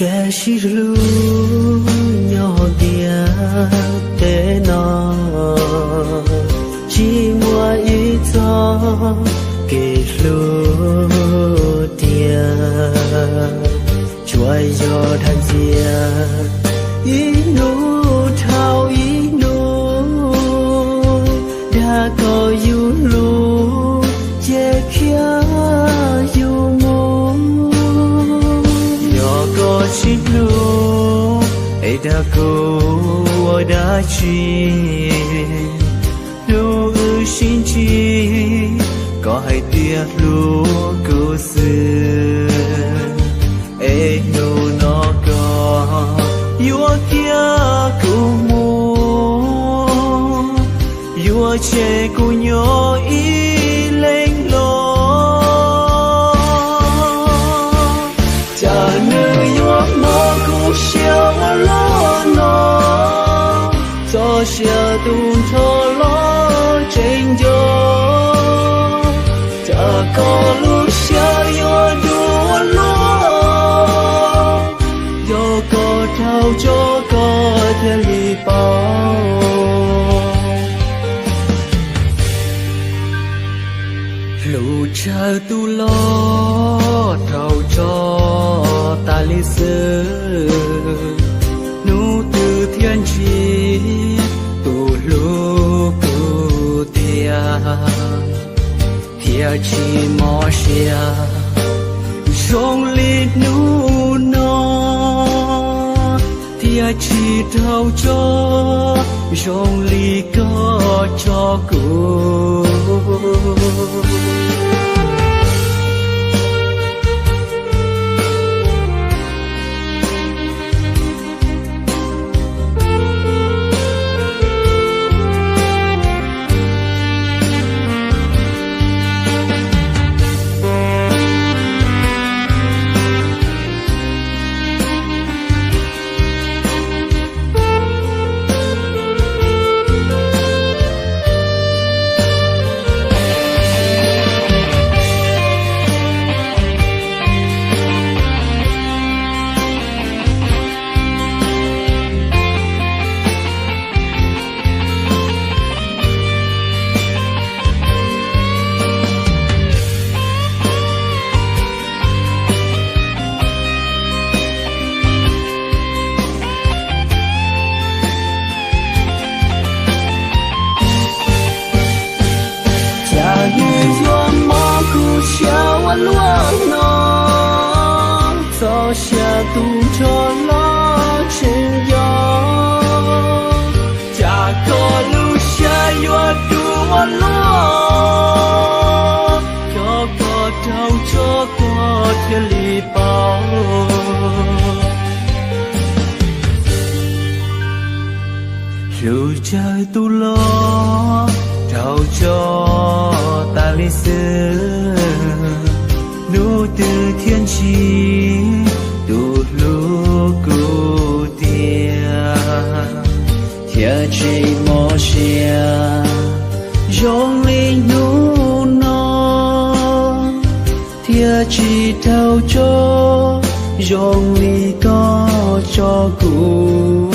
Kev sib hlub nyob hauv ntiaj teb no, tsis muaj ib txoj kev hlub tiag. Tsuas yog dag ntxias ib hnub dhau ib hnub, dag kom yus hlub ces khiav yus mus. Yog koj tsis hlub, es dag kuv ua dab tsi? Hnub wb sib ntsib, koj hais tias hlub kuv xwb, es hnub no koj yuav khiav kuv mus, yuav tseg kuv nyob ib leeg los. Cas nws yuav mob kuv siab ua luaj no, txoj sia tu nrho los tseem nco. Cas koj lub siab yuav dub ua luaj, yog koj raug tso koj thiaj li paub. Hlub tsawg tus los raug tso tas li xwb, hnub twg thiaj ntsib tus hlub kuv tiag, thiaj tsis mob siab zoo li hnub no, thiaj tsis raug tso zoo li koj tso kuv. Cas nws yuav mob kuv siab ua luaj no, txoj sia tu nrho los tseem nco. Cas koj lub siab yuav dub ua luaj, yog koj raug tso koj thiaj li paub. Hlub tsawg tus los raug tso tas li xwb, hnub twg thiaj ntsib tus hlub kuv tiag, thiaj tsis mob siab zoo li hnub no, thiaj tsis raug tso zoo li koj tso kuv.